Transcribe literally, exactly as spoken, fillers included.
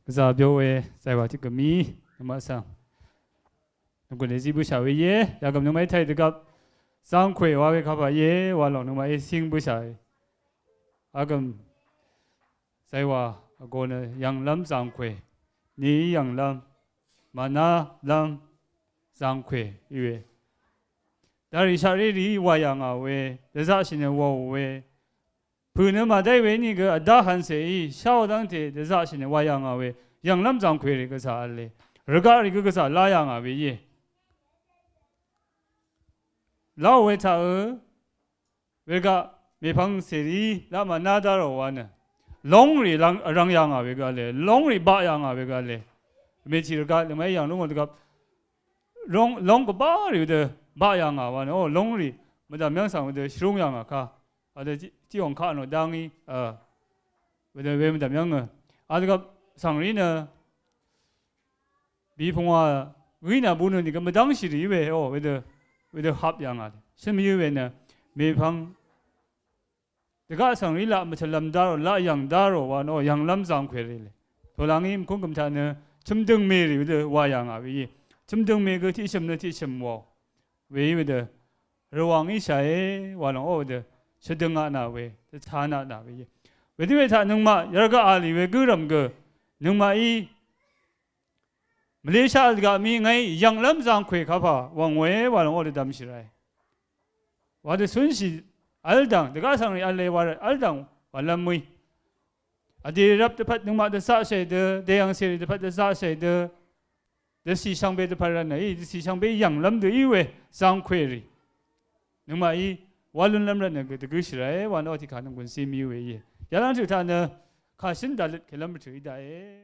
Gvzà byo we zàywà tiq gø̀m í nøngmaq svng nvgùn èzí bǿshà we íe. Yagv̀m nøngmaqí tàì dvgvp zangkwè wa we kapà íe wa lòng nøngmaqí cíng bǿshà we. Agv̀m zàywà vgō nø yv̀nglv́m zangkwè, nií yv̀nglv́m, mànálv́m zangkwè í we. Darì shaqré rìí wà yà ngà we, dvzaqshì nø wàò we. Pø̀ nø màdáì we nìgø vdá hvncèí sháò dv́ngte dvzaqshì nø wà yà ngà we, yv̀nglv́m zangkwè rì gvzà v̄le. Rvgaq rì gø gvzà lá yà ngà we íe. Láò we taqø, wervgaq mèpvng cèrìí laq màná dá rò wa nø, lóngrì vrvng yà ngà we gø v̄le, lóngrì baq yà ngà we gø v̄le. Mètì rvgaq nøngmaqí yv̀ng lúngò dvgvp, long, long gvbá rì wedø baq yà ngà wa nø, o, lóngrì mvdv̀m yv́ng svng wedø shvrúng yà ngà ka. Wedø tiq, tiq òng kaq nò dá ngí, a, wedø we mvdv̀m yv́ngø. A dvgvp svng rìí nø, bìpvngwà gǿí nà bu nø nìgø mvdv́ngshì rìí we, o, wedø, wedø hap yà ngà. Shø̀n mvyǿ we nø, mèpvng dvgaq svng rìí laq mvtø̀lv̀m dá rò, laq yv̀ng dá rò wa nø, o, yv̀nglv́m zangkwè rì le. Tòlangí mvkúng gø̀m taq nø, chø̀mdø̀ngmè rì wedø wà yà ngà we íe. Chø̀mdø̀ngmè gø tiqshø̀m nø tiqshø̀m wàò. Weí wedø, Rvwàng íshàe wa lòng ó wedø, shvdøng aq nà we, dvtan aq nà we íe. Wedø we taq nøngmaq, yarvgaq a lì we gǿrv̀m gø, nøngmaqí, Mvlishaq vl dvgaq mí ngàí, yv̀nglv́m zangkwè kapà, wv̀ng we wa lòng ó dvdvmshì ràe. Wa dvcúnshì vl dv̀ng, dvgaq svng rì vl le wa rvt vl dv̀ng, wàlv́m mø̀í. Vdè rvp dvpvt nøngmaq dvzaqshàì dø, dèyv̀ngcèrì dvpvt dvzaqshàì dø, dvcì shvngbe dvpvt rvtnø í, dvcì shvngbe yv̀nglv́m dø í we, zangkwè rì. Nøngmaqí, wàlúnlv́m rvtnø gø dvgǿshì ràe, wa nø ó tiqkà nønggùn cé mí we íe. Yalv́ng tøq taq nø, kàshǿn dàløt kèlv́m rvtø̀ í daqe.